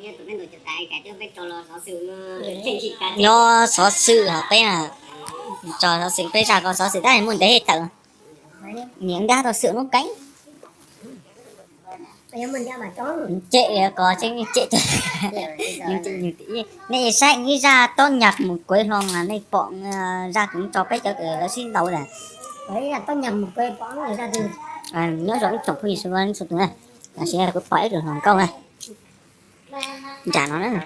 Nyob xov xwm hos peb tso xov xwm peb zaj ko xov xwm tab muaj ntev tawm. Niam ntab tau xwm lub keeb cem ko tseem cem. Nej saib ib zaj tob nyas mus kuev hlo mas nej pom zaj kuv tso peb cov lawv sib ntaus lawm. Nyob zoo ib tsoom phooj ywg sawv daws txhua tus na, tam sim kuv pom ib tug hluas nkauj na. Nram no na,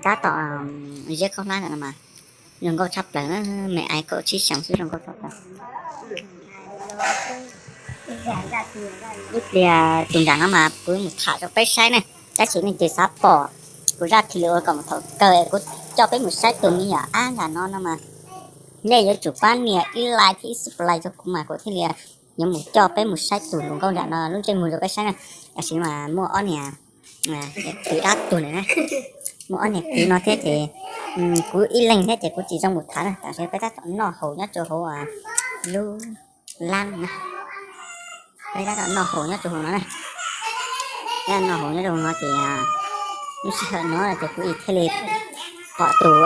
tab tom ziab khaub hlab ntawm no mas zoo nkauj tshaj plaws na, me ais kaum tsib xyoos xwb zoo nkauj tshaj plaws. Ib pliag tus nram no mas kuv mus tham rau peb saib ne, tab sis nej ces xav pom kuv zaj thiaj li ua kom mus thaum kawg es kuv coj peb mus saib tus me nyuam ab nram no no mas nej yuav tsum pab nias ib like thiab ib subscribe rau kuv mas kuv thiaj li yuav mus coj peb mus saib tus hluas nkauj nram no lub ntsej muag rau peb saib na. Tam sim mas muaj ob niag kwv dab tuag lawm na, muaj ob niag kwv no thiab ces kuv ib leeg thiab ces kuv tsis zoo mus tham na, tam sim peb tab tom noj haus nyob rau hauv lub lab na. Peb tab tom noj haus nyob rau hauv no na. Peb noj haus nyob rau hauv no ces lub sij hawm no ces kuv thiaj li pom tus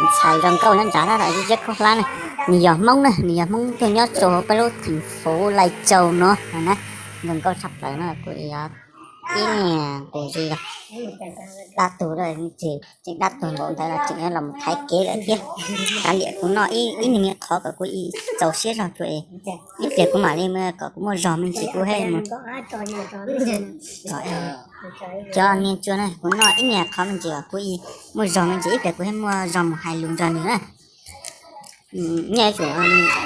ntxhais zoo nkauj nyob nrad tab tom ziab khaub hlab na. Nws yog Hmoob na, nws yog Hmoob tuaj nyob rau hauv peb lub theem fuv Lais Tsau no na. Zoo nkauj tshaj plaws no kuv ib niag tus zis dab tuag, tseem dab tuag npaum ntawd los tseem los thaiv kev lawm thiab. Kav liam kuv noj ib niag me qhov kom kuv txaus siab zog tso, ib pliag kuv mam li kom kuv muaj zog me ntsis kuv thiaj mus. Cov niag tsua na, kuv noj ib niag qhov me ntsis kom kuv muaj zog me ntsis ib pliag kuv thiaj muaj zog mus hais lus nrog nws na. Nej yuav tsum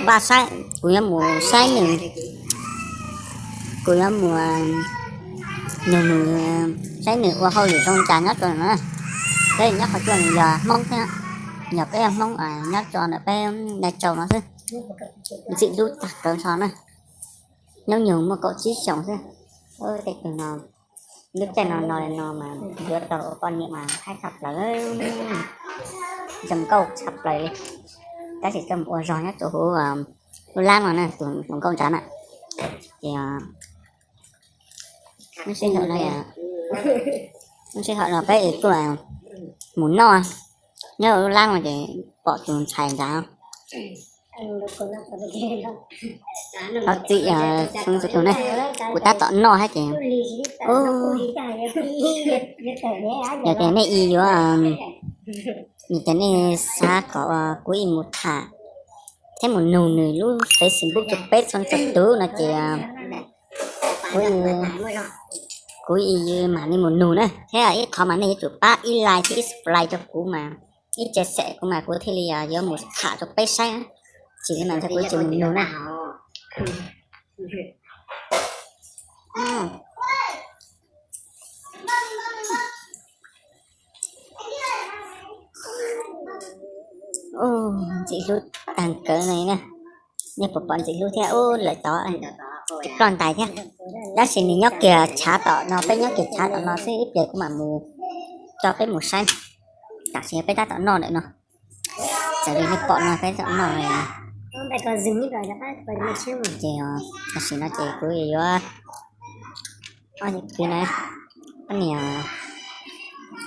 npaj saib, kuv yuav mus saib nws, kuv yuav mus nug nws saib nws ua hauj lwm zoo cas nyob rau no. Peb nyob qhov tsua nws yog Hmoob thiab, yog peb Hmoob nyob rau ntawm peb Lais Tsau no xwb. Ntxim hlub tag kawg nrho na. Hnub nyoog muaj kaum tsib xyoos xwb. Tej tug no, lub caij no no li no mas yuav tau ua poj niam mas haib tshaj plaws, zoo nkauj tshaj plaws li. Tab sis coj mus ua zog nyob rau hauv lub lab no na, tus hluas nkauj nrad na. Ces lub sij hawm no, lub sij hawm no peb kuj mus noj nyob lub lab no ces pom tus ntxhais nrad. Thov txim txhua tus ne, kuv tab tom noj thiab ces, yog tias nej ib yuav, yog tias nej xav kom kuv ib mus tham thiab mus nug nws lub Facebook rau peb txhua txhua tus no ces kuv, kuv ib mam li mus nug na. Thiab ib qhov mas nej yuav tsum pab ib like thiab ib subscribe rau kuv mas, ib tse xem kuv mas kuv thiaj li yuav mus tham rau peb saib. Tsis li mas ntshe kuv tsis mus nug na. Ntxim hlub tag kawg no na. Nej puas pom ntxim hlub thiab? Ub, lawm tod, ploj ntais thiab. Tab sis nws nyob kiag tshav tom no, peb nyob kiag tshav tom no xwb, ib pliag kuv mam mus coj peb mus saib. Tam sim peb tab tom noj ntawm no, txawm li nej pom no peb tab tom noj ces tam sim no ces kuv yuav ob niag kwv no, ob niag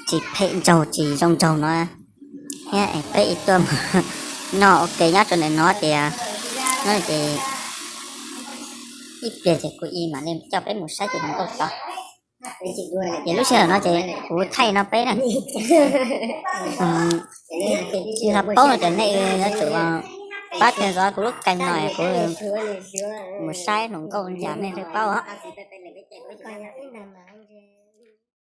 tsis phem nraug tsis zoo nraug no thiab es peb ib tuaj noj ua ke nyob rau ntawm no ces, no ces ib pliag ces kuv ib mam li coj peb mus saib tus hluas nkauj tod. Ces lub sij hawm no ces kuv thaij no peb na. Tsis tau paub no ces nej yuav tsum pab theo dõi kuv lub kênh no kuv mus saib hluas nkauj cas nej thiaj paub os.